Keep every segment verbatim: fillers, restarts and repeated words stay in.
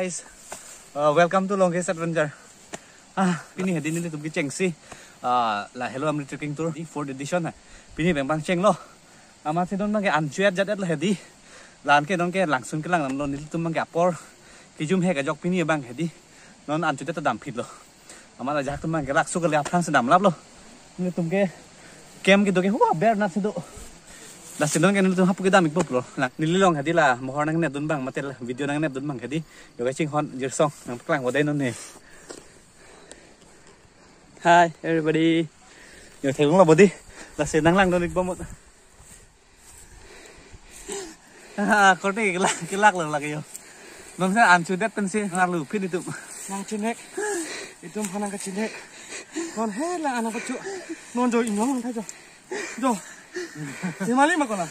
Guys, uh, welcome to Longkes Adventure. Ah, pini hedi nelitum kechengsi, ah, la Helo Amri Trekking Tour, di fourth edition ha. Pini abang pangchenglo. Amatsi non abangke an chu-et jat-et lo hedi. La-an ke non ke langsun kelang lo, nelitum abangke apor kejum hek ajok pini abang hedi. Non an chu-et ta damphitlo. Amat ajahak atum abangke lak su kali aphrangsi damlaplo. Nelitum ke camp kedo ke hu aber nat si do. Lasi non ke nelitum hapu kedam-ikpo pulo. La neli along hedi la mohor nangnepdun abang mate la video nangnepdun abang hedi. Jo kachinghon jirsong nangpaklang bodai non ne. Hi everybody. Jo theklonglo bodi. Lasi nanglangdun-ikbom ahut. Ah, korte kelak, kelak lo lake jo. Non sa an chu-et pensi ngarlu phit itum. Nang chinek. Itum aphan nang kachinek. Non he la anak pecu. Non jo inyong tha jo. Jo. Himali ma kola.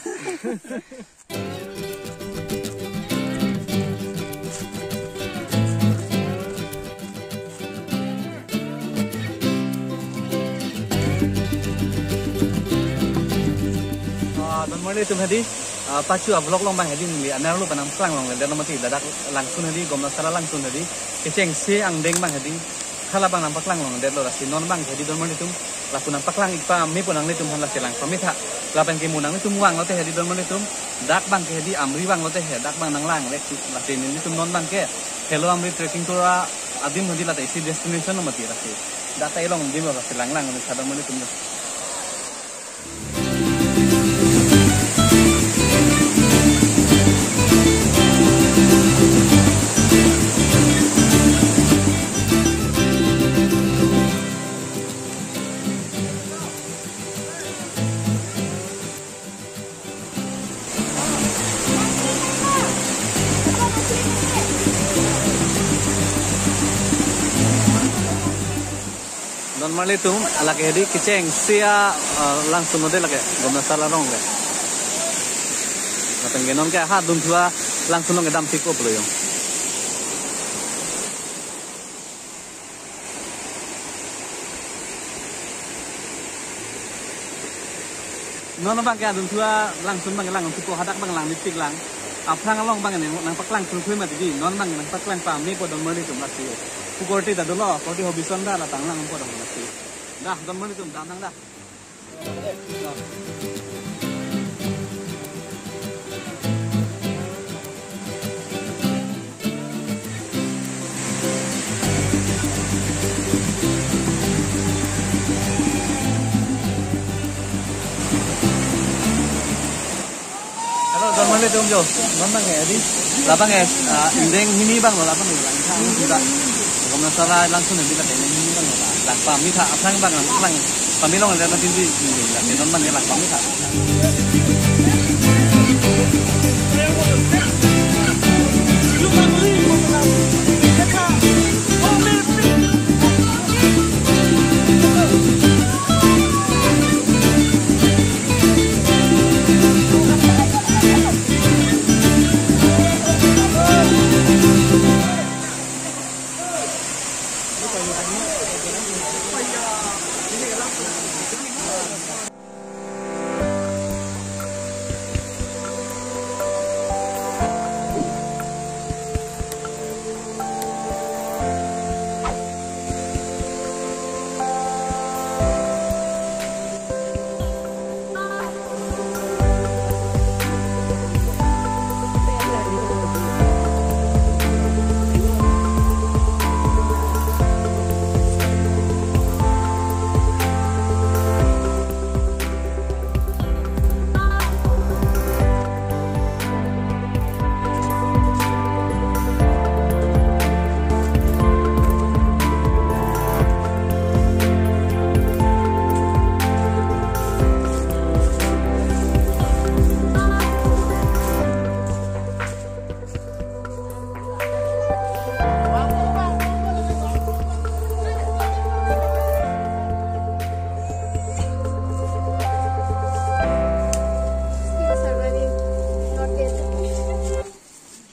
Ah, don marli atum hedi, ah, pachu a-vlog along abang hedi neli anerlo abang nangpaklang longledetlo mati, ladak langsun hedi, Gomnasara langsun hedi, kechengsi angdeng abang hedi, hala abang nangpaklang longledetlo, lasi non abang hedi don marli atum, lapu nangpaklang-ik pame po nanglitum aphan, lasi lang pametha, lapen ke mo nanglitum vanglote hedi don marli atum, dak abangke hedi Amri vanglote he, dak abang nanglangle, lasi nelitum non abangke Helo Amri Trekking Tour adim hedi lata isi destination lo mati, lasi dak ta ilong adim lo, lasi langlang, lasi don marli atum. Don marli atum, lake hedi kechengsi a, ah, langsun lo de lake, Gomnasara arong le. Lapen ke non ke ha dunthu alangsun along kedam-ikpo pulo jo. Non abangke adunthu alangsun abang langthupo, hadak abang lang mepik lang. Aphrang along abang ne nangpaklang thurkhui mati di, non abang nangpaklang pame po don marli atum, lasi. Pu korte ta dolo, korte hobison ta la tanglang po don lasi. Dah, don marli atum, damnang dah. Helo, don marli atum jo. Non abang ke, di? Labang ke, ah, angdeng hini abang lo, labang lo, lang tha, sudah. Gomnasara langsun hedi lake angdeng hini abang lo, lang pametha, aphrang abang lang, lang pame longle mati di, di, di, di, non abang ke lang pametha.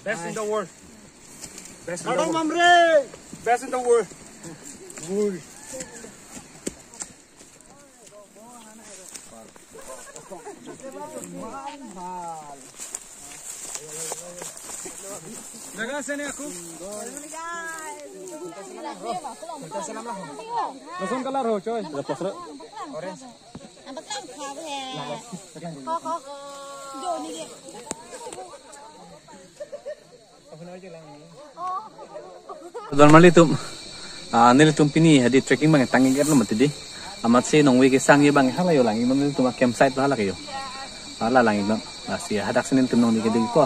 Best in the world. Best in the world. Best in the world. Good. Jaga sini aku. Langsung color ho, coy. Donmar nelitum, ah, nelitum pini hadi trekking bang tangke-etlo mati di. Amatsi nongve kesang ye bang hala yo lang, nelitum a campsite hala ke yo. Hala lang, no. Lasi hadak si nelitum nong di ke di ko.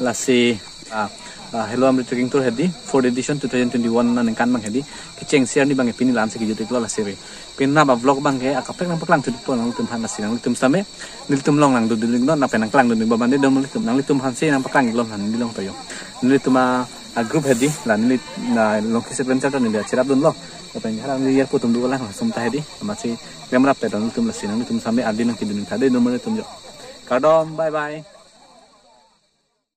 Lasi, ah, ah, Helo Amri Trekking Tour hadi, fourth edition two thousand twenty-one aningkan bang hadi. Kechengsi arni bang pini la-an si kejut-iklo lasi re. Penap a vlog bang ke akaprek nangpaklang thupo nangtum aphan lasi nangtum same. Nelitum along nangdodun-iknon, nangpen nangklangdun-ik ba mane dom nelitum, nanglitum aphansi nangpaklang-iklo han neli along to yo. Nelitum a, a group hadi, la neli na Longkis Adventure ta neli cherapdunlo. Lapen hala neli airport atum do lang sum ta hadi. Amatsi klem rap ta nelitum lasi nangtum same ardi nangkedun-ik tha de dom nelitum yo. Kardom, bye bye.